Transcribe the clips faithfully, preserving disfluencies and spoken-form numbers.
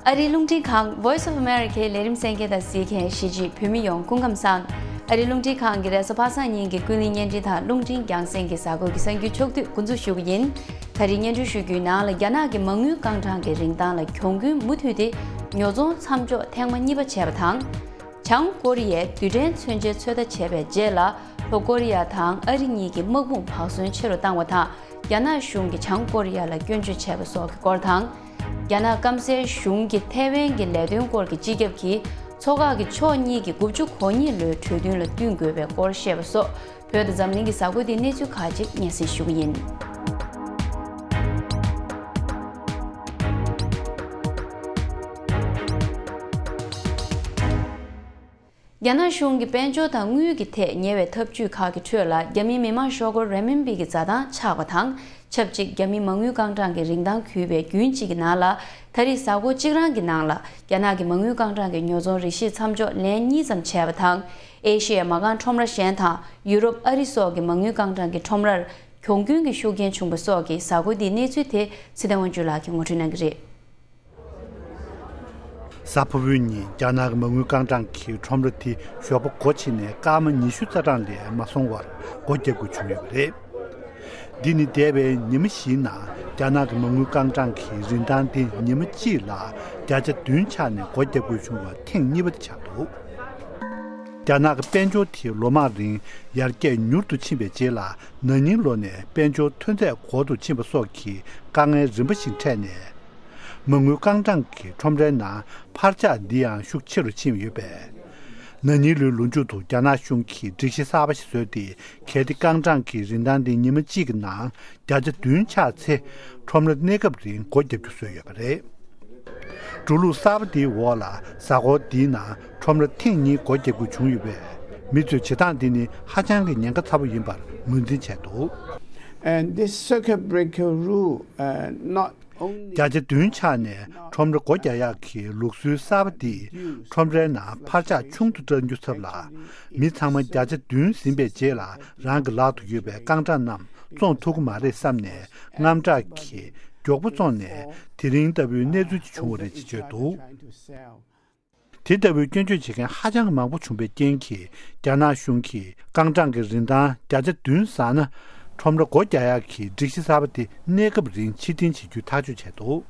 ཨ་རིའི་རླུང་འཕྲིན་ཁང་Voice of Americaལས་རིམ་གསན་མཁན་དང་གཟིགས་མཁན་གཞིས་བྱེས་བོད་མི་ཡོངས་སྐུ་ཁམས་བཟང་། ཨ་རིའི་རླུང་འཕྲིན་ཁང་གི་རེས་གཟའ་པ་སངས་ཉིན་གྱི་ཀུན་གླེང་བརྙན་འཕྲིན་དང་རླུང་འཕྲིན་རྒྱང་སྲིང་གི་གཟའ་འཁོར་གྱི་གསར་འགྱུར་ཕྱོགས་བསྡུས་འགོ་འཛུགས་ཞུ་གི་ཡིན། ད་རེས་སྙན་སྒྲོན་ཞུ་རྒྱུའི་ནང་ལ། རྒྱ་ནག་གི་མ་དངུལ་རྐང་གྲངས་ཀྱི་རིན་ཐང་ལ་གྱོང་གུན་མུ་མཐུད་དེ་ཉོ་ཚོང་མཚམས་འཇོག་ཐེངས་མ་གཉིས་པ་བྱས་པ་དང་། བྱང་ཀོ་རི་ཡས་རྡུལ་ཕྲན་མཚོན་ཆའི་ཚོད་ལྟ་བྱས་པའི་རྗེས་ལ། ལྷོ་ཀོ་རི་ཡ་དང་ཨ་རི་གཉིས་ཀྱི་དམག་དཔུང་བག་ཟོན་ཆེ་རུ་བཏང་བ་དང་། རྒྱ་ནག་གཞུང་གིས་བྱང་ཀོ་རི་ཡ་ལ་སྐྱོན་བརྗོད་བྱས་པ་སོགས་ཀྱི་སྐོར་དང་། རྒྱ་ནག་སྐམ་སའི་གཞུང་གིས་ཐའེ་ཝན་གྱི་ལས་དོན་སྐོར་གྱི་སྤྱི་ཁྱབ་ཀྱིས་མཚོ་འགག་གི་ཕྱོགས་གཉིས་ཀྱི་དགུ་བཅུ་གོ་གཉིས་ལོའི་གྲོས་མཐུན་ལ་བསྟུན་དགོས་པའི་སྐོར་བཤད་པ་སོགས། བོད་དང་འཛམ་གླིང་གི་གཟའ་འཁོར་འདིའི་གནས་ཚུལ་ཁག་ཅིག་སྙན་སེང་ཞུ་གི་ཡིན། རྒྱ་ནག་གཞུང་གིས་དཔལ་འབྱོར་དང་དངུལ་གྱི་ཐད་ཉེ་བའི་ཐབས་ཇུས་ཁག་གི་ཁྲོད་ལ། རྒྱ་མིའི་མི་དམངས་ཤོག་སྒོར་རེན་མིན་པི་གི་འཛའ་ཐང་ཆག་པ་དང་ཆབས་ཅིག་རྒྱ་མིའི་མ་དངུལ་རྐང་གྲངས་ཀྱི་རིན་ཐང་གུད་པའི་རྒྱུན་གཅིག་གི་ནང་ལ། ད་རེས་གཟའ་འཁོར་གཅིག་རང་གི་ནང་ལ་རྒྱ་ནག་གི་མ་དངུལ་རྐང་གྲངས་ཀྱི་ཉོ་ཚོང་རིམ་བཞིན་མཚམས་འཇོག་ལན་གཉིས་ཙམ་བྱས་པ་དང་། ཨེ་ཤི་ཡའི་མ་རྐང་ཁྲོམ་ར་གཞན་དང་ཡུ་རོབ། ཨ་རི་སོགས་ཀྱི་མ་དངུལ་རྐང་གྲངས་ཀྱི་ཁྲོམ་རར་གྱོང་གུན་གྱི་ཤུགས་རྐྱེན་བྱུང་བ་སོགས་ཀྱི་གཟའ་འཁོར་འདིའི་གནས་ཚུལ་དེ་ཚེ་བརྟན་དབང་ཕྱུག་ལགས་ཀྱིས་ངོ་སྤྲོད་གནང་གི་རེད། གཟའ་ཕུར་བུའི་ཉིན་རྒྱ་ནག་གི་མ་དངུལ་རྐང་གྲངས་ཀྱི་ཁྲོམ་ར་དེ་ཞོགས་པ་འགོ་ཕྱེ་ནས་སྐར་མ་ཉི་ཤུ་རྩ་གྲངས་ལས་མ་སོང་བར་སྒོ་བརྒྱབ་དགོས་བྱུང་ཡོད་པ་རེད། འདི་ནི་འདས་པའི་ཉི་མ་བཞིའི་ནང་རྒྱ་ནག་གི་མ་དངུལ་རྐང་གྲངས་ཀྱི་རིན་ཐང་དེ་ཉི་མ་གཅིག་ལ་བརྒྱ་ཆ་བདུན་ཆག་ནས་སྒོ་བརྒྱབ་དགོས་བྱུང་བ་ཐེངས་གཉིས་པ་དེ་ཆགས་འདུག་རྒྱ་ནག་གི་དཔལ་འབྱོར་དེ་ལོ་མང་རིང་ཡར་རྒྱས་མྱུར་དུ་ཕྱིན་པའི་རྗེས་ལ། ན་ནིང་ལོ་ནས་དཔལ་འབྱོར་ཐོན་ཚད་འགོར་དུ་ཕྱིན་པ་སོགས་ཀྱི་དཀའ་ངལ་རིམ་པ་ཞིག་འཕྲད་ནས། མ་དངུལ་རྐང་གྲངས་ཀྱི་ཁྲོམ་རའི་ནང་འཕར་ཆག་འདི་ཡང་ཤུགས་ཆེ་རུ་ཕྱིན་ཡོད་པས། ན་ནིང་ལོའི་ལོ་མཇུག་ཏུ་རྒྱ་ནག་གཞུང་གིས་སྒྲིག་གཞི་གསར་པ་ཞིག་བཟོས་ཏེ། གལ་ཏེ་རྐང་གྲངས་ཀྱི་རིན་ཐང་འདི་ཉི་མ་གཅིག་གི་ནང་བརྒྱ་ཆ་བདུན་ཆག་ཚེ། ཁྲོམ་ར་གནས་སྐབས་རིང་སྒོ་བརྒྱབ་རྒྱུ་བཟོས་ཡོད་པ་རེད། འགྲོ་ལུགས་གསར་པ་འདིའི་འོག་ལ་གཟའ་འཁོར་འདིའི་ནང་ཁྲོམ་ར་ཐེངས་གཉིས་སྒོ་བརྒྱབ་དགོས་བྱུང་ཡོད་པས། མི་ཚོས་བྱེད་སྟངས་འདི་ནི་ཧ་ཅང་གི་ཉེན་ཁ་ཚ་པོ་ཡིན་པར་ངོས་འཛིན་བྱས་འདུག And this circuit breaker rule, uh, not only བརྒྱ་ཆ་བདུན་ཆག་ནས་ཁྲོམ་ར་སྒོ་རྒྱག་ཡག་གི་ལུགས་སྲོལ་གསར་པ་འདིས་ཁྲོམ་རའི་ནང་འཕར་ཆག་ཆུང་དུ་བཏང་རྒྱུ་ཚབ་ལ། མི་ཚང་མ་བརྒྱ་ཆ་བདུན་ཟིན་པའི་རྗེས་ལ་རང་གི་ལག་ཏུ་ཡོད་པའི་རྐང་གྲངས་རྣམས་བཙོང་ཐུབ་ཀྱི་མ་རེད་བསམ་ནས། དངངས་སྐྲག་གིས་མགྱོགས་པོ་བཙོངས་ནས། དེ་རིང་ལྟ་བུའི་གནས་ཚུལ་ཅིག་བྱུང་བ་རེད་ཅེས་བརྗོད་འདུག་དེ་ལྟ་བུའི་སྐྱོན་བརྗོད་བྱེད་མཁན་ཧ་ཅང་གི་མང་པོ་བྱུང་བའི་རྐྱེན་གྱིས། རྒྱ་ནག་གཞུང་གིས་རྐང་གྲངས་ཀྱི་རིན་ཐང་བརྒྱ་ཆ་བདུན་ཟགས་ན། ཁྲོམ་ར་སྒོ་རྒྱག་ཡག་གི་སྒྲིག་གཞི་གསར་པ་དེ་གནས་སྐབས་རིང་ཕྱིར་འཐེན་བྱེད་རྒྱུའི་ཐག་གཅོད་བྱས་འདུག་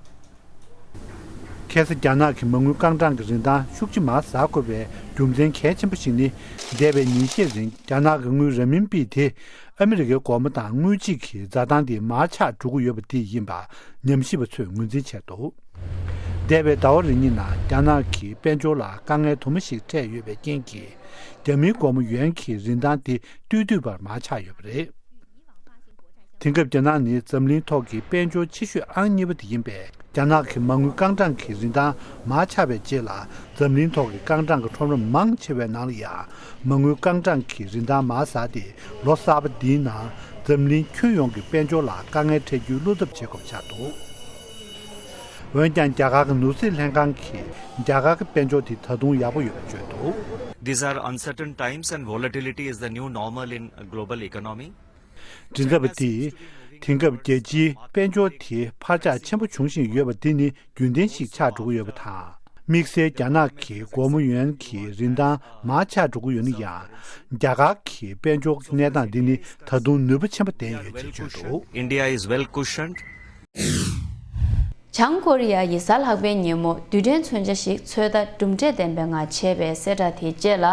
ཁ་སང་རྒྱ་ནག་གི་མ་དངུལ་རྐང་གྲངས་ཀྱི་རིན་ཐང་ཤུགས་ཆེ་མར་ཟག་དགོས་པའི་རྒྱུ་མཚན་གལ་ཆེན་པོ་ཞིག་ནི། འདས་པའི་ཉིན་ཤས་རིང་རྒྱ་ནག་གི་དངུལ་རེན་མིན་པི་དེ་ཨ་མི་རི་ཀའི་སྒོར་མོ་དང་དངུལ་གཅིག་གི་འཛའ་ཐང་དེ་མར་ཆག་འགྲོ་གི་ཡོད་པ་དེ་ཡིན་པ་ཉམས་ཞིབ་པ་ཚོས་ངོས་འཛིན་བྱས་འདུག་འདས་པའི་ཟླ་བ་རེ་གཉིས་ནང་རྒྱ་ནག་གི་དཔལ་འབྱོར་ལ་དཀའ་ངལ་དུ་མ་ཞིག་འཕྲད་ཡོད་པའི་རྐྱེན་གྱིས། རྒྱ་མིའི་སྒོར་མོ་ཡོན་གྱི་རིན་ཐང་དེ་ཏུས་ཏུས་བར་མར་ཆག་ཡོད་པ་རེད། དེང་སྐབས་རྒྱ་ནག་ནི་འཛམ་གླིང་ཐོག་གི་དཔལ་འབྱོར་ཆེ་ཤོས་ཨང་གཉིས་པ་དེ་ཡིན་པས། རྒྱ་ནག་གི་མ་དངུལ་རྐང་གྲངས་ཀྱི་རིན་ཐང་མར་ཆག་པའི་རྗེས་ལ། འཛམ་གླིང་ཐོག་གི་རྐང་གྲངས་ཀྱི་ཁྲོམ་ར་མང་ཆེ་བའི་ནང་ལ་ཡང་མ་དངུལ་རྐང་གྲངས་ཀྱི་རིན་ཐང་མར་ཟགས་ཏེ། ལོ་གསར་པ་འདིའི་ནང་འཛམ་གླིང་ཁྱོན་ཡོངས་ཀྱི་དཔལ་འབྱོར་ལ་དཀའ་ངལ་འཕྲད་རྒྱུའི་བློ་འཚབ་བྱེད་དགོས་པ་ཆགས་འདུག་འོན་ཀྱང་། རྒྱ་གར་གྱི་ནོར་སྲིད་ལྷན་ཁང་གིས་རྒྱ་གར་གྱི་དཔལ་འབྱོར་དེ་ད་དུང་ཡག་པོ་ཡོད་པ་བརྗོད་འདུག These are uncertain times and volatility is the new normal in global economy. མགྲིན་ཚབ་པ་དེས། དེང་སྐབས་རྒྱལ་སྤྱིའི་དཔལ་འབྱོར་དེ་འཕར་ཆག་ཆེན་པོ་འབྱུང་བཞིན་ཡོད་པ་འདི་ནི་རྒྱུན་ལྡན་ཞིག་ཆགས་འགྲོ་གི་ཡོད་པ་དང་། དམིགས་བསལ་རྒྱ་ནག་གི་སྒོར་མོ་ཡོན་གྱི་རིན་ཐང་མར་ཆག་འགྲོ་གི་ཡོད་ན་ཡང་། རྒྱ་གར་གྱི་དཔལ་འབྱོར་གྱི་གནས་སྟངས་འདི་ནི་ད་དུང་ནུས་པ་ཆེན་པོ་ལྡན་ཡོད་ཅེས་བརྗོད་འདུག India is well cushioned. བྱང་ཀོ་རི་ཡ་ཡིས་གཟའ་ལྷག་པའི་ཉིན་མོ་རྡུལ་ཕྲན་མཚོན་ཆ་ཞིག་ཚོད་ལྟ་གྲུབ་འབྲས་ལྡན་པའི་ངང་བྱས་པའི་གསལ་བསྒྲགས་དེའི་རྗེས་ལ།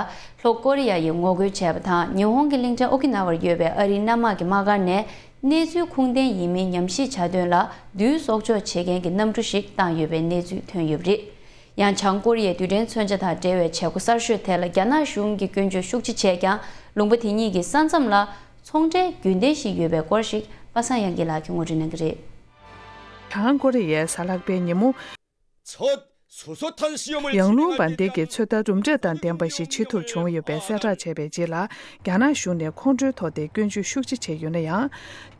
ལྷོ་ཀོ་རི་ཡ་ཡིས་ངོ་རྒོལ་བྱས་པ་དང་། ཉི་ཧོང་གི་གླིང་ཕྲན་ཨོ་ཀི་ན་ཝར་ཡོད་པའི་ཨ་རིའི་གནམ་དམག་གི་དམག་སྒར་ནས། གནས་ཚུལ་ཁུངས་ལྡན་ཡིན་མིན་ཉམས་ཞིབ་བྱ་དོན་ལ། རྡུལ་གསོག་འཇོག་བྱེད་མཁན་གྱི་གནམ་གྲུ་ཞིག་བཏང་ཡོད་པའི་གནས་ཚུལ་ཐོན་ཡོད་པ་རེད། ཡང་། བྱང་ཀོ་རི་ཡའི་རྡུལ་ཕྲན་མཚོན་ཆ་དང་འབྲེལ་བའི་བྱེད་སྒོ་གསར་ཤོས་དེ་ལ། རྒྱ་ནག་གཞུང་གིས་སྐྱོན་བརྗོད་ཤུགས་ཆེ་བྱས་ཀྱང་། ལུང་པ་དེ་གཉིས་ཀྱི་ས་མཚམས་ལ་ཚོང་འབྲེལ་རྒྱུན་ལྡན་ཞིག་ཡོད་པའི་སྐོར་ཞིག་པ་སངས་དབྱངས་སྐྱིད་ལགས་ཀྱིས་ངོ་སྤྲོད་གནང་གི་རེད། བྱང་ཀོ་རི་ཡས་གཟའ་ལྷག་པའི་ཉིན་མོ། ཡང་ལུང་བར་མདེལ་གྱི་ཚོད་ལྟ་གྲུབ་འབྲས་དང་ལྡན་པ་ཞིག་བྱེད་ཐུབ་བྱུང་ཡོད་པའི་གསལ་བསྒྲགས་བྱས་པའི་རྗེས་ལ། རྒྱ་ནག་གཞུང་ནས་ཁོང་ཁྲོའི་ཐོག་དེ་སྐྱོན་བརྗོད་ཤུགས་ཆེ་བྱས་ཡོད་ན་ཡང་།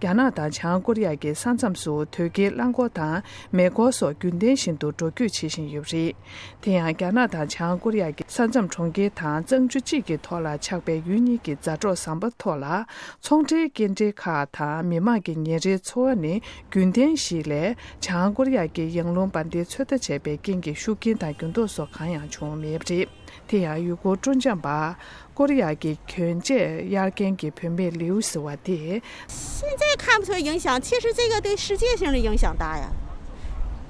རྒྱ་ནག་དང་བྱང་ཀོ་རི་ཡ་གི་ས་མཚམས་སུ་དོས་སྐྱེལ་རླངས་འཁོར་དང་མེ་འཁོར་སོགས་རྒྱུན་ལྡན་བཞིན་དུ་འགྲོ་སྐྱོད་བྱེད་བཞིན་ཡོད་པ་རེད། དེ་ཡང་། རྒྱ་ནག་དང་བྱང་ཀོ་རི་ཡ་གི་ས་མཚམས་གྲོང་ཁྱེར་དང་གཙང་ཆུ་གཅིག་གི་ཐོག་ལ་ཆགས་པའི་ཡུལ་གཉིས་ཀྱི་མཛའ་གྲོགས་ཟམ་པ་ཐོག་ལ། ཚོང་འབྲེལ་སྐྱེལ་འདྲེན་ཁག་དང་མི་མང་གི་ཉིན་རེའི་འཚོ་བ་ནི་རྒྱུན་ལྡན་ཞིག་ལས། བྱང་ཀོ་རི་ཡ་གིས་ཡང་ལུང་བར་མདེལ་ཚོད་ལྟ་བྱས་པའི་རྐྱེན་གྱིས་ ཤུགས་རྐྱེན་དང་འགྱུར་ལྡོག་སོགས་གང་ཡང་བྱུང་མེད་པ་རེད། དེ་ཡང་ཡུལ་སྐོར་སྤྲོ་འཆམ་པ། ཀོ་རི་ཡ་གི་གྱོན་ཆས་གཡར་མཁན་གྱི་བུད་མེད་ལིའུ་ཟེར་བ་དེས། 现在看不出影响，其实这个对世界性的影响大呀。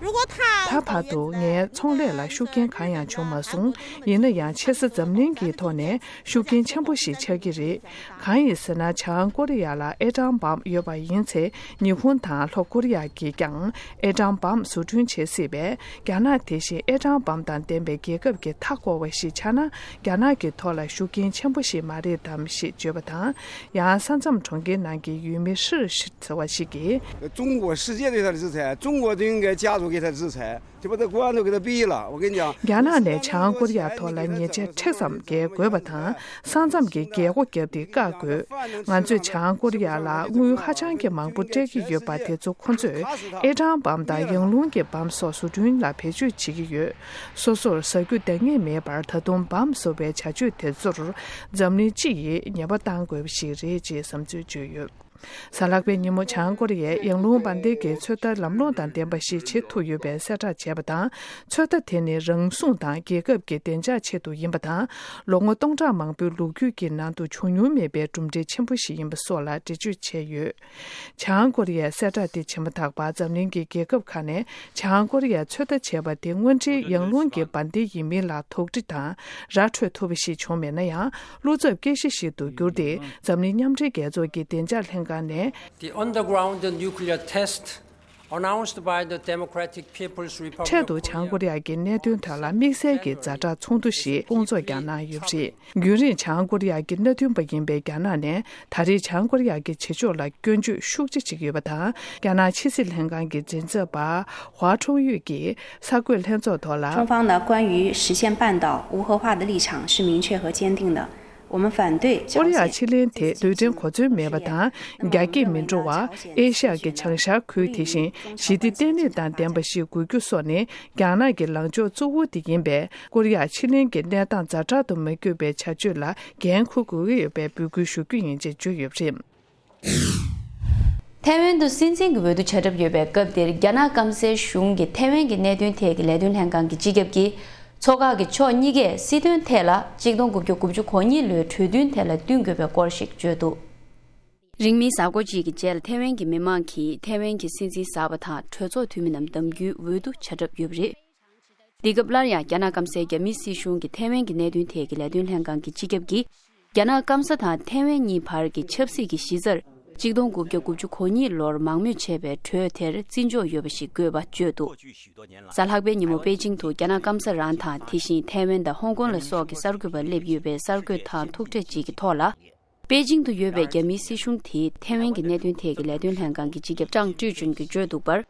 如果他 ད་བར་དུ་ངའི་ཚོང་ལས་ལ་ཤུགས་རྐྱེན་གང་ཡང་བྱུང་མ་སོང་། ཡིན་ན་ཡང་ཆེ་ས་འཛམ་གླིང་གི་ཐོག་ནས་ཤུགས་རྐྱེན་ཆེན་པོ་ཞིག་ཆགས་ཀྱི་རེད། གང་ཡིན་ཟེར་ན། བྱང་ཀོ་རི་ཡ་ལ་ཨེ་ཊམ་བམ་ཡོད་པ་ཡིན་ཚེ། ཉི་ཧོང་དང་ལྷོ་ཀོ་རི་ཡ་གིས་ཀྱང་ཨེ་ཊམ་བམ་བཟོ་སྐྲུན་བྱེད་སྲིད་པས། རྒྱ་ནག་དེ་བཞིན་ཨེ་ཊམ་བམ་དང་ལྡན་པའི་རྒྱལ་ཁབ་ཀྱི་མཐའ་བསྐོར་བ་ཞིག་ཆགས་ན། རྒྱ་ནག་གི་ཐོག་ལ་ཤུགས་རྐྱེན་ཆེན་པོ་ཞིག་མ་རེད་དམ་ཞེས་བརྗོད་པ་དང་། ཡང་ས་མཚམས་གྲོང་ཁྱེར་ནང་གི་ཡུལ་མི་ཧྲི་ཧྲི་ཟེར་བ་ཞིག་གིས། 中国，世界对他的制裁，中国都应该加入给他制裁，这不得关都给他毙了。我跟你讲， རྒྱ་ནག་ནས་བྱང་ཀོ་རི་ཡ་ཐོག་ལ་ཉེས་ཆད་ཁྲི་ཙམ་འགེལ་དགོས་པ་དང་། ས་མཚམས་ཀྱི་རྒྱལ་སྒོ་བརྒྱབ་སྟེ་བཀག་དགོས། ང་ཚོས་བྱང་ཀོ་རི་ཡ་ལ་དངུལ་ཧ་ཅང་གི་མང་པོ་སྤྲད་ཀྱི་ཡོད་པ་དེ་ཚོ་ཁོ་ཚོས་ཨེ་ཊམ་བམ་དང་ཡང་རླུང་གི་བམ་སོགས་བཟོ་སྐྲུན་ལ་བེད་སྤྱོད་བྱེད་ཀྱི་ཡོད། སོ་སོར་ཟ་རྒྱུ་འདང་ངེས་མེད་པར། ད་དུང་བམ་བཟོ་བའི་བྱ་སྤྱོད་དེ་ཚོར་འཛམ་གླིང་སྤྱི་ཡིས་ཉེས་པ་གཏང་དགོས་པ་ཞིག་རེད་ཅེས་བསམ་ཚུལ་བརྗོད་ཡོད། གཟའ་ལྷག་པའི་ཉིན་མོ་བྱང་ཀོ་རི་ཡས་ཡང་རླུང་འབར་མདེལ་གྱི་ཚོད་ལྟ་ལམ་ལྷོང་དང་ལྡན་པ་ཞིག་བྱེད་ཐུབ་ཡོད་པའི་གསལ་བསྒྲགས་བྱས་པ་དང་། ཚོད་ལྟ་དེ་ནི་རང་སྲུང་དང་རྒྱལ་ཁབ་ཀྱི་བདེ་འཇགས་ཆེད་དུ་ཡིན་པ་དང་། ལོ་ངོ་སྟོང་ཕྲག་མང་པོའི་ལོ་རྒྱུས་ཀྱི་ནང་དུ་བྱུང་མྱོང་མེད་པའི་གྲུབ་འབྲས་ཆེན་པོ་ཞིག་ཡིན་པ་སོགས་ལ་འགྲེལ་བརྗོད་བྱས་ཡོད། བྱང་ཀོ་རི་ཡས་གསལ་བསྒྲགས་དེ་བྱས་མ་ཐག་པར། འཛམ་གླིང་གི་རྒྱལ་ཁབ་ཁག་ནས་བྱང་ཀོ་རི་ཡས་ཚོད་ལྟ་བྱས་པ་དེ་དངོས་འབྲེལ་ཡང་རླུང་གི་འབར་མདེལ་ཡིན་མིན་ལ་དོགས་འདྲི་དང་ར་འཕྲོད་ཐུབ་པ་ཞིག་བྱུང་མེད་ན་ཡང་། བློ་འཚབ་སྐྱེ་གཞི་ཞིག་ཏུ་གྱུར་ཏེ། འཛམ་གླིང་མཉམ་འབྲེལ་རྒྱལ་ཚོགས་ཀྱི་བདེ་འཇགས་ལྷན་ཁང་ནས། The underground nuclear test announced by the Democratic People's Republic of འཕྲལ་དུ་བྱང་ཀོ་རི་ཡ་གི་གནད་དོན་ཐད་ལ་དམིགས་བསལ་གྱི་ཛ་དྲག་ཚོགས་འདུ་ཞིག་སྐོང་ཚོགས་ཀྱང་གནང་ཡོད་པ་རེད། རྒྱུན་རིང་བྱང་ཀོ་རི་ཡ་གི་མནའ་མཐུན་པ་ཡིན་པའི་རྒྱ་ནག་ནས། ད་རེས་བྱང་ཀོ་རི་ཡ་གི་བྱེད་ཕྱོགས་ལ་སྐྱོན་བརྗོད་ཤུགས་ཆེ་བྱེད་ཀྱི་ཡོད་པ་དང་། རྒྱ་ནག་ཕྱི་སྲིད་ལྷན་ཁང་གི་མགྲིན་ཚབ་པ་ཧྭ་ཁྲུང་ཡུས་ཀྱིས་གསར་འགོད་ལྷན་ཚོགས་ཐོག་ལ། 中方呢，关于实现半岛无核化的立场是明确和坚定的。我们反对朝鲜 ཀོ་རི་ཡ་ཕྱེད་གླིང་དེ་རྡུལ་ཕྲན་གོ་མཚོན་མེད་པ་དང་རྒྱ་སྐྱེད་མི་འགྲོ་བ། ཨེ་ཤ་ཡ་གི་བྱང་ཤར་ཁུལ། དེ་བཞིན་ཞི་བདེ་བརྟན་ལྷིང་དང་ལྡན་པ་ཞིག་དགོས་རྒྱུ་སོགས་ནི་རྒྱ་ནག་གི་ལངས་ཕྱོགས་གཙོ་བོ་དེ་ཡིན་པས། ཀོ་རི་ཡ་ཕྱེད་གླིང་གི་གནས་སྟངས་ཛ་དྲག་ཏུ་མ་གྱུར་པའི་བྱ་སྤྱོད་ལ་འགན་འཁུར་དགོས་ཀྱི་ཡོད་པའི་འབོད་སྐུལ་ཞུ་རྒྱུ་ཡིན་ཅེས་བརྗོད་ཡོད་པ་རེད། ཐའེ་ཝན་དུ་སྲིད་འཛིན་གྱི་འོས་བསྡུ་བྱ་གྲབས་ཡོད་པའི་སྐབས་འདིར། རྒྱ་ནག་སྐམ་སའི་གཞུང་གིས་ཐའེ་ཝན་གྱི་གནད་དོན་ཐད་ཀྱི་ལས་དོན་ལྷན་ཁང་གི་སྤྱི་ཁྱབ་ཀྱིས། མཚོ་འགག་གི་ཕྱོགས་གཉིས་ཀས་སྲིད་དོན་ཐད་ལ་གཅིག་སྟོང་དགུ་བརྒྱ་དགུ་བཅུ་གོ་གཉིས་ལོའི་གྲོས་མཐུན་དེ་ལ་བསྟུན་དགོས་པའི་སྐོར་ཞིག་བརྗོད་འདུག་རིང་མིན་གཟའ་འཁོར་གཅིག་གི་རྗེས་ལ་ཐའེ་ཝན་གྱི་མི་མང་གིས་ཐའེ་ཝན་གྱི་སྲིད་འཛིན་གསར་པ་དང་གྲོས་ཚོགས་འཐུས་མི་རྣམས་གདམ་རྒྱུའི་འོས་བསྡུ་བྱ་གྲབས་ཡོད་པ་རེད། འདི་སྐབས་སླར་ཡང་རྒྱ་ནག་སྐམ་སའི་རྒྱ་མིའི་སྲིད་གཞུང་གིས་ཐའེ་ཝན་གྱི་གནད་དོན་ཐད་ཀྱི་ལས་དོན་ལྷན་ཁང་གི་སྤྱི་ཁྱབ་ཀྱིས། རྒྱ་ནག་སྐམ་ས་དང་ཐའེ་ཝན་གཉིས་བར་གྱི་ཆབ་སྲིད་ཀྱི་གཞི་རྩར་གཅིག་སྟོང་དགུ་བརྒྱ་དགུ་བཅུ་གོ་གཉིས་ལོར་མང་མོས་བྱས་པའི་གྲོས་དེར་བརྩི་འཇོག་ཡོད་པ་ཞིག་དགོས་པ་བརྗོད་འདུག་གཟའ་ལྷག་པའི་ཉིན་མོ་པེ་ཅིང་དུ་རྒྱ་ནག་སྐམ་ས་རང་དང་། དེ་བཞིན་ཐའེ་ཝན་དང་ཧོང་ཀོང་ལ་སོགས་ཀྱི་གསར་འགོད་པ་སླེབས་ཡོད་པའི་གསར་འགོད་དང་ཐུག་འཕྲད་ཅིག་གི་ཐོག་ལ། པེ་ཅིང་དུ་ཡོད་པའི་རྒྱ་མིའི་སྲིད་གཞུང་དེས་ཐའེ་ཝན་གྱི་གནད་དོན་ཐད་ཀྱི་ལས་དོན་ལྷན་ཁང་གི་སྤྱི་ཁྱབ་ཀྲང་ཀྲུའུ་ཅུན་གྱིས་བརྗོད་འདུག་པར།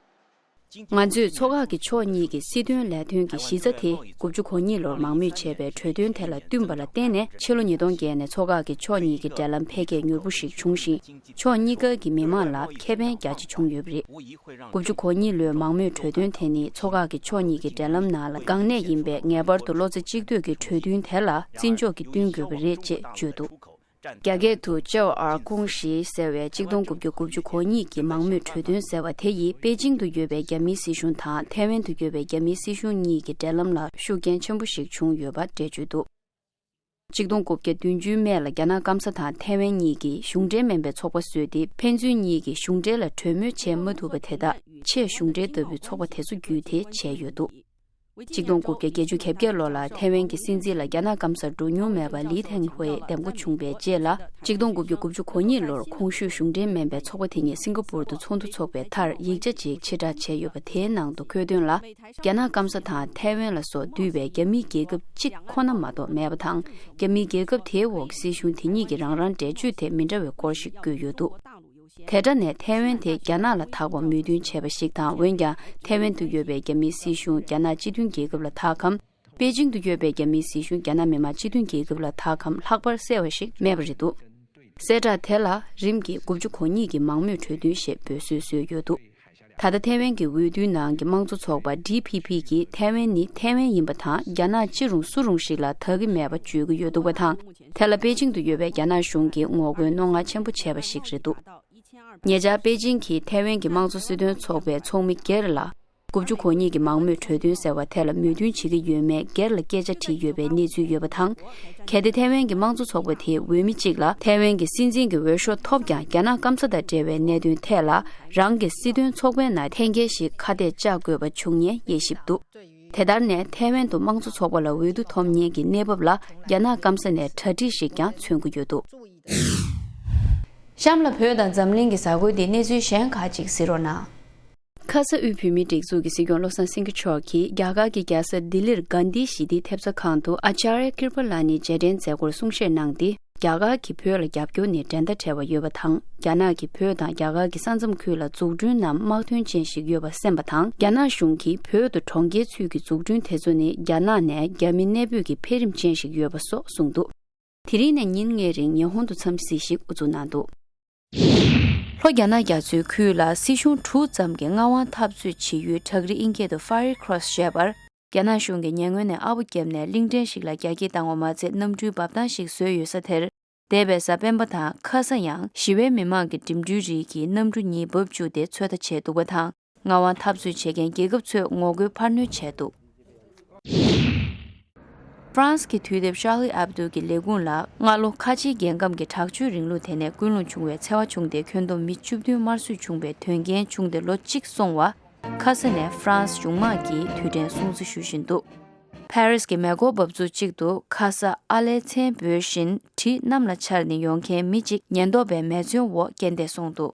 ང་ཚོས་མཚོ་འགག་གི་ཕྱོགས་གཉིས་ཀྱི་སྲིད་དོན་ལས་དོན་གྱི་གཞི་རྩ་དེ་དགུ་བཅུ་གོ་གཉིས་ལོར་མང་མོས་བྱས་པའི་གྲོས་མཐུན་དེ་ལ་བསྟུན་པ་ལ་བརྟེན་ནས། ཕྱི་ལོ་ཉིས་སྟོང་བརྒྱད་ནས་མཚོ་འགག་གི་ཕྱོགས་གཉིས་ཀྱི་འབྲེལ་ལམ་འཕེལ་རྒྱས་མྱུར་པོ་ཞིག་བྱུང་ཞིང་། ཕྱོགས་གཉིས་ཀ་གི་མི་མང་ལ་ཁེ་ཕན་རྒྱ་ཆེ་བྱུང་ཡོད་པ་རེད། དགུ་བཅུ་གོ་གཉིས་ལོའི་མང་མོས་གྲོས་མཐུན་དེ་ནི་མཚོ་འགག་གི་ཕྱོགས་གཉིས་ཀྱི་འབྲེལ་ལམ་ནང་ལ་འགག་གནད་ཡིན་པས། ངེས་པར་དུ་བློ་རྩེ་གཅིག་སྡུད་ཀྱིས་གྲོས་མཐུན་དེ་ལ་བརྩི་འཇོག་གིས་བསྟུན་དགོས་པ་རེད་ཅེས་བརྗོད་འདུག་རྒྱ་སྐད་དུ་ཅའོ་ཨར་ཀུང་ཧྲི་ཟེར་བའི་གཅིག་སྟོང་དགུ་བརྒྱ་དགུ་བཅུ་གོ་གཉིས་ཀྱི་མང་མོས་གྲོས་མཐུན་ཟེར་བ་དེ་ཡིས་པེ་ཅིང་དུ་ཡོད་པའི་རྒྱ་མིའི་སྲིད་གཞུང་དང་ཐའེ་ཝན་དུ་ཡོད་པའི་རྒྱ་མིའི་སྲིད་གཞུང་གཉིས་ཀྱི་འབྲེལ་ལམ་ལ་ཤུགས་རྐྱེན་ཆེན་པོ་ཞིག་བྱུང་ཡོད་པ་འགྲེལ་བརྗོད་འདུག་གཅིག་སྟོང་དགུ་བརྒྱ་བདུན་ཅུའི་སྨད་ལ་རྒྱ་ནག་སྐམ་ས་དང་ཐའེ་ཝན་གཉིས་ཀྱིས་གཞུང་འབྲེལ་མིན་པའི་ཚོགས་པ་བཟོས་ཏེ། ཕན་ཚུན་གཉིས་ཀྱིས་གཞུང་འབྲེལ་ལ་གྲོས་མོལ་བྱེད་མ་ཐུབ་པ་དེ་དག་ཆེས་གཞུང་འབྲེལ་ལྟ་བུའི་ཚོགས་པ་དེ་ཚོ་བརྒྱུད་དེ་བྱས་ཡོད་འདུག་གཅིག་སྟོང་དགུ་བརྒྱ་བརྒྱད་ཅུ་གྱ་བརྒྱད་ལོ་ལ་ཐའེ་ཝན་གྱི་སྲིད་འཛིན་ལ་རྒྱ་ནག་སྐམ་སར་འགྲོ་མྱོང་མེད་པ་ལི་ཐེང་ཧུའེ་འདེམས་བསྐོ་བྱུང་བའི་རྗེས་ལ། གཅིག་སྟོང་དགུ་བརྒྱ་དགུ་བཅུ་གོ་གཉིས་ལོར་གོང་ཞུས་གཞུང་འབྲེལ་མིན་པའི་ཚོགས་པ་དེ་ཉིད་སིང་ག་པུར་དུ་ཚོགས་འདུ་འཚོགས་པའི་མཐར། ཡིག་ཆ་ཅིག་ཕྱིར་བསྒྲགས་བྱས་ཡོད་པ་དེའི་ནང་དུ་འཁོད་དོན་ལ། རྒྱ་ནག་སྐམ་ས་དང་ཐའེ་ཝན་ལ་སོགས་འདུས་པའི་རྒྱ་མིའི་རྒྱལ་ཁབ་གཅིག་ཁོ་ན་མ་གཏོགས་མེད་པ་དང་། རྒྱ་མིའི་རྒྱལ་ཁབ་དེའི་འོག་གི་སྲིད་གཞུང་དེ་གཉིས་ཀྱི་རང་རང་འགྲེལ་བརྗོད་དེ་མི་འདྲ་བའི་སྐོར་ཞིག་བཀོད་ཡོད་འདུག་དེ་འདྲ་ནས་ཐའེ་ཝན་དེ་རྒྱ་ནག་ལ་དག་པ་མོས་མཐུན་བྱས་པ་ཞིག་དང་། འོན་ཀྱང་ཐའེ་ཝན་དུ་ཡོད་པའི་རྒྱ་མིའི་སྲིད་གཞུང་རྒྱ་ནག་སྤྱི་མཐུན་རྒྱལ་ཁབ་ལ་དག་གམ། པེ་ཅིང་དུ་ཡོད་པའི་རྒྱ་མིའི་སྲིད་གཞུང་རྒྱ་ནག་མི་དམངས་སྤྱི་མཐུན་རྒྱལ་ཁབ་ལ་དག་གམ་ལྷག་པར་གསལ་བ་ཞིག་མེད་པ་རེད་འདུག་གསལ་བསྒྲགས་དེ་ལ་རིམ་གྱིས་དགུ་བཅུ་གོ་གཉིས་ཀྱི་མང་མོས་གྲོས་མཐུན་ཞེས་འབོད་སྲོལ་བཟོས་ཡོད་འདུག་ད་ལྟ་ཐའེ་ཝན་གྱི་འོས་བསྡུའི་ནང་གི་དམངས་གཙོ་ཚོགས་པ་ཌི་ཕི་ཕི་གིས་ཐའེ་ཝན་ནི་ཐའེ་ཝན་ཡིན་པ་དང་། རྒྱ་ནག་ཅི་རུང་སུ་རུང་ཞིག་ལ་དག་གི་མེད་པ་བརྗོད་ཀྱི་ཡོད་འདུག་པ་དང་། དེ་ལ་པེ་ཅིང་དུ་ཡོད་པའི་རྒྱ་ནག་གཞུང་གིས་ངོ་རྒོལ་རྣོ་ངར་ཆེན་པོ་བྱས་པ་ཞིག་རེད་འདུག་ཉེ་ཆར་པེ་ཅིང་གིས་ཐའེ་ཝན་གྱི་དམངས་གཙོ་སྲིད་དོན་ཚོགས་པའི་ཚོགས་མི་སྒེར་ལ། དགུ་བཅུ་གོ་གཉིས་ཀྱི་མང་མོས་གྲོས་མཐུན་ཟེར་བ་དེ་ལ་མོས་མཐུན་བྱེད་ཀྱི་ཡོད་མེད་སྒེར་ལ་སྐད་ཆ་དྲིས་ཡོད་པའི་གནས་ཚུལ་ཡོད་པ་དང་། གལ་ཏེ་ཐའེ་ཝན་གྱི་དམངས་གཙོ་ཚོགས་པ་དེའི་འོས་མི་གཅིག་ལ་ཐའེ་ཝན་གྱི་སྲིད་འཛིན་གྱི་འོས་ཤོག་ཐོབ་ཀྱང་། རྒྱ་ནག་སྐམ་ས་དང་འབྲེལ་བའི་གནད་དོན་ཐད་ལ་རང་གི་སྲིད་དོན་ཚོགས་པའི་ནང་འཐེན་འཁྱེར་ཞིག་ཁ་གཏད་བཅག་དགོས་པ་བྱུང་ཉེན་དབྱེ་ཞིབ་འདུག་དེ་ལྟར་ནས་ཐའེ་ཝན་དུ་དམངས་གཙོ་ཚོགས་པ་ལ་འོས་བསྡུ་ཐོབ་ཉེན་གྱི་གནས་བབ་ལ་རྒྱ་ནག་སྐམ་ས་ནས་གྲ་སྒྲིག་ཞིག་ཀྱང་མཚོན་གྱི་ཡོད་འདུག་གཤམ་ལ་བོད་དང་འཛམ་གླིང་གི་གཟའ་འཁོར་འདིའི་གནས་ཚུལ་གཞན་ཁག་ཅིག་གཟིགས་རོགས་གནང་། ཁ་ས་དབུས་བོད་མིའི་སྒྲིག་འཛུགས་ཀྱི་སྲིད་སྐྱོང་བློ་བཟང་སེང་གེ་མཆོག་གིས་རྒྱ་གར་གྱི་རྒྱལ་ས་ལྡི་ལིར་གྷན་དྷི་ཞི་བདེའི་ཐེབས་རྩ་ཁང་དུ་ཨ་ཅཱརྱ་ཀིར་པ་ལ་ནི་རྗེས་དྲན་མཛད་སྒོར་གསུང་བཤད་གནང་སྟེ། རྒྱ་གར་གྱིས་བོད་ལ་རྒྱབ་སྐྱོར་ནི་འགྲན་ཟླ་བྲལ་བ་ཡོད་པ་དང་། རྒྱ་ནག་གིས་བོད་དང་རྒྱ་གར་གྱི་ས་མཚམས་ཁུལ་ལ་འཛུགས་སྐྲུན་ནམ་དམག་དོན་ཅན་ཞིག་ཡོད་པ་གསན་པ་དང་། རྒྱ་ནག་གཞུང་གིས་བོད་དུ་གྲོང་ཁྱེར་ཚུད་ཀྱི་འཛུགས་སྐྲུན་དེ་ཚོ་ནི་རྒྱ་ནག་ནས་རྒྱ་མི་གནས་སྤོས་ཀྱི་འཕེལ་རིམ་ཅན་ཞིག་ཡོད་པ་སོགས་གསུངས་འདུག་དེ་རིང་ནས་ཉིན་ལྔའི་རིང་ཉི་ཧོང་དུ་འཚམས་གཟིགས་ཤིག་དབུ་འཛུགས་གནང་འདུག་ལྷོ་རྒྱ་ནག་རྒྱ་མཚོའི་ཁུལ་ལ་སྲིད་གཞུང་དྲུག་ཙམ་གྱི་མངའ་དབང་འཐབ་རྩོད་བྱེད་ཡུལ་བྲག་རི་ཨིན་སྐད་དུ་Fiery Cross ཞེས་པར། རྒྱ་ནག་གཞུང་གིས་ཉེ་སྔོན་ནས་ཨ་བོ་བརྒྱབ་ནས་གླིང་ཕྲན་ཞིག་ལ་རྒྱ་སྐྱེད་བཏང་བ་མ་ཚད། གནམ་གྲུའི་འབབ་ཐང་ཞིག་བཟོས་ཡོད་ས་དེར། འདས་པའི་གཟའ་སྤེན་པ་དང་ཁ་ས་ཡང་ཞི་བའི་མི་མང་གི་འགྲིམ་འགྲུལ་རིགས་ཀྱི་གནམ་གྲུ་གཉིས་འབབ་བཅུག་སྟེ་ཚོད་ལྟ་བྱས་འདུག་པ་དང་། མངའ་དབང་འཐབ་རྩོད་བྱེད་མཁན་རྒྱལ་ཁབ་ཚོས་ངོ་རྒོལ་འཕར་སྣོན་བྱས་འདུག་ཧྥ་རན་སི་གི་དུས་དེབ་Charlie Hebdo གི་ལས་ཁུངས་ལ་སྔ་ལོ་ཁ་ཆེའི་རྒྱལ་ཁམས་ཀྱི་དྲག་སྤྱོད་རིང་ལུགས་དེ་ནས་ཀུན་སློང་བྱུང་བའི་འཚེ་བ་བྱུང་སྟེ། ཁྱོན་བསྡོམས་མི་བཅུ་བདུན་དམར་གསོད་བྱུང་བའི་དོན་རྐྱེན་བྱུང་སྟེ་ལོ་གཅིག་སོང་བ། ཁ་ས་ནས་ཧྥ་རན་སི་གཞུང་དམག་གིས་དུས་དྲན་སྲུང་བརྩི་ཞུ་བཞིན་འདུག་ཕ་རི་སི་གི་མེ་འཁོར་འབབ་ཚུགས་གཅིག་ཏུ་ཁ་ས་ཨ་ལའི་མཚན་འབོད་བཞིན་གྲི་གནམ་ལ་འཕྱར་ནས་ཡོང་མཁན་མི་གཅིག་ཉེན་རྟོག་པའི་མེ་མཚོན་འོག་རྐྱེན་འདས་སོང་འདུག་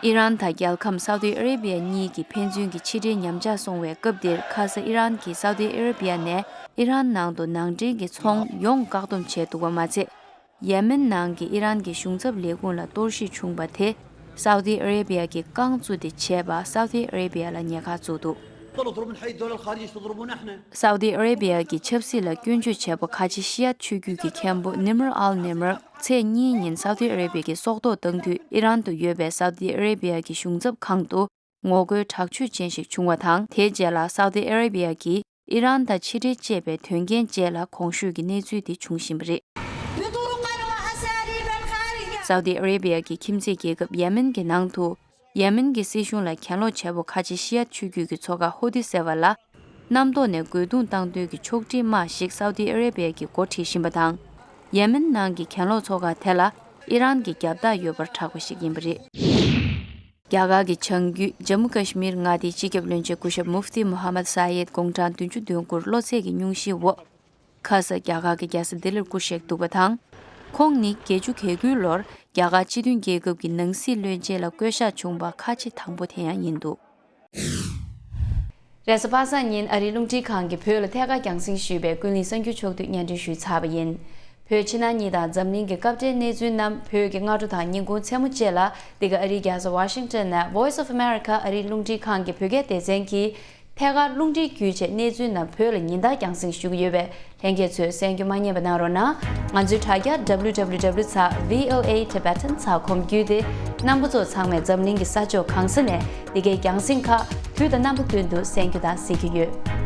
ཨི་རན་དང་རྒྱལ་ཁམས་སའུ་ཏི་ཨ་རེ་བི་ཡ་གཉིས་ཀྱི་ཕན་ཚུན་གྱི་ཕྱི་འབྲེལ་ཉམས་ཆག་སོང་བའི་སྐབས་འདིར། ཁ་ས་ཨི་རན་གྱིས་སའུ་ཏི་ཨ་རེ་བི་ཡ་ནས་ཨི་རན་ནང་དུ་ནང་འདྲེན་གྱི་ཚོང་ཡོང་བཀག་སྡོམ་བྱས་འདུག་པ་མ་ཚད། ཡེ་མེན་ནང་གི་ཨི་རན་གྱི་གཞུང་ཚབ་ལས་ཁུངས་ལ་གཏོར་བཤིག་བྱུང་བ་དེ། སའུ་ཏི་ཨ་རེ་བི་ཡ་གིས་རྐང་བཙུགས་ཏེ་བྱས་པ། སའུ་ཏི་ཨ་རེ་བི་ཡ་ལ་ཉེན་ཁ་བཙུགས་འདུག لا تضربون حي الدول الخارجية، ايش تضربون احنا؟ སའུ་ཏི་ཨ་རེ་བི་ཡ་གིས་ཆབ་སྲིད་ལ་སྐྱོན་བརྗོད་བྱས་པ་ཁ་ཆེ་ཤི་ཡ་ཆོས་བརྒྱུད་ཀྱི་མཁན་པོ་ནི་མར་ཨལ་ནི་མར་ཚེས་གཉིས་ཉིན་སའུ་ཏི་ཨ་རེ་བི་ཡ་གིས་སྲོག་ཐོག་བཏང་དུས། ཨི་རན་དུ་ཡོད་པའི་སའུ་ཏི་ཨ་རེ་བི་ཡ་གི་གཞུང་ཚབ་ཁང་དུ་ངོ་རྒོལ་དྲག་སྤྱོད་ཅན་ཞིག་བྱུང་བ་དང་། དེའི་རྗེས་ལ་སའུ་ཏི་ཨ་རེ་བི་ཡ་གིས་ཨི་རན་དང་ཕྱི་འབྲེལ་བཅད་པའི་དོན་རྐྱེན་རྗེས་ལ་གོང་ཞུས་ཀྱི་གནས་ཚུལ་དེ་བྱུང་བཞིན་པ་རེད། སའུ་ཏི་ཨ་རེ་བི་ཡ་གི་ཁྱིམ་མཚེས་རྒྱལ་ཁབ་ཡེ་མེན་གྱི་ནང་དུ། ཡེ་མེན་གྱི་སྲིད་གཞུང་ལ་གྱེན་ལོག་བྱས་པོ་ཁ་ཆེ་ཤི་ཡ་ཆོས་བརྒྱུད་ཀྱི་ཚོགས་ཁག་ཧུ་ཏི་ཟེར་བ་ལ། གནམ་ཐོག་ནས་རྒོལ་རྡུང་བཏང་དོན་གྱི་ཕྱོགས་སྒྲིག་དམག་ཞིག་སའུ་ཏི་ཨ་རེ་བི་ཡ་གིས་འགོ་ཁྲིད་བཞིན་པ་དང་། ཡེ་མེན་ནང་གི་གྱེན་ལོག་ཚོགས་ཁག་དེ་ལ་ཨི་རན་གྱི་རྒྱབ་རྟགས་ཡོད་པར་གྲགས་པ་ཞིག་ཡིན་པ་རེད། རྒྱ་གར་གྱི་བྱང་རྒྱུད་ཇམ་མུ་ཀ་ཤི་མིར་མངའ་སྡེའི་སྤྱི་ཁྱབ་བློན་ཆེན་སྐུ་ཞབས་མུ་ཧྥ་ཏི་མུ་ཧམ་མད་ས་ཡེད་དགུང་གྲངས་བདུན་ཅུ་དོན་དགུར་གློ་ཚད་ཀྱི་སྙུང་གཞིའི་འོག་ཁ་ས་རྒྱ་གར་གྱི་རྒྱལ་ས་ལྡི་ལིར་སྐུ་གཤེགས་འདུག་པ་དང་། ཁོང་ནི་བརྒྱད་ཅུ་གྱ་དགུའི་ལོར་རྒྱ་གར་སྤྱི་མཐུན་རྒྱལ་ཁབ་ཀྱི་ནང་སྲིད་བློན་ཆེན་ལ་བསྐོས་གཤགས་བྱུང་བ་ཁ་ཆེ་དང་པོ་དེ་ཡང་ཡིན་འདུག་རེས་གཟའ་པ་སངས་ཉིན་ཨ་རིའི་རླུང་འཕྲིན་ཁང་གིས་བོད་ལ་ཐད་ཀར་རྒྱང་སྲིང་ཞུས་པའི་ཀུན་གླེང་གསར་འགྱུར་ཕྱོགས་བསྡུས་སྙན་སྒྲོན་ཞུས་ཚར་བ་ཡིན། བོད་ཕྱི་ནང་གཉིས་དང་འཛམ་གླིང་གི་སྐབས་འབྲེལ་གནས་ཚུལ་རྣམས་བོད་ཀྱི་སྔ་དྲོ་དང་ཉིན་གུང་མཚན་མོ་བཅས་ལ། འདི་ག་ཨ་རིའི་རྒྱལ་ས་ཝ་ཤིང་ཊོན་ནས་Voice of America ཨ་རིའི་རླུང་འཕྲིན་ཁང་གི་བོད་སྐད་སྡེ་ཚན་གྱིས་ཐད་ཀར་རླུང་འཕྲིན་བརྒྱུད་བཅས་གནས་ཚུལ་རྣམས་བོད་ལ་ཉིན་ལྟར་རྒྱང་སྲིང་ཞུ་གི་ཡོད་པས། ལྷན་རྒྱས་ཚོས་གསན་རྒྱུ་མ་བསྙེལ་བ་གནང་རོགས་གནང་། ང་ཚོའི་དྲ་རྒྱ་W W W ཚེག་V O A Tibetan ཚེག་ཁོམ་བརྒྱུད་དེ། རྣམ་པ་ཚོ་ཚང་མས་འཛམ་གླིང་གི་ས་ཕྱོགས་གང་ས་ནས་འདི་གའི་རྒྱང་སྲིང་ཁག་དུས་དང་རྣམ་པ་ཀུན་ཏུ་གསན་རྒྱུ་དང་གཟིགས་རྒྱུ་ཡོད།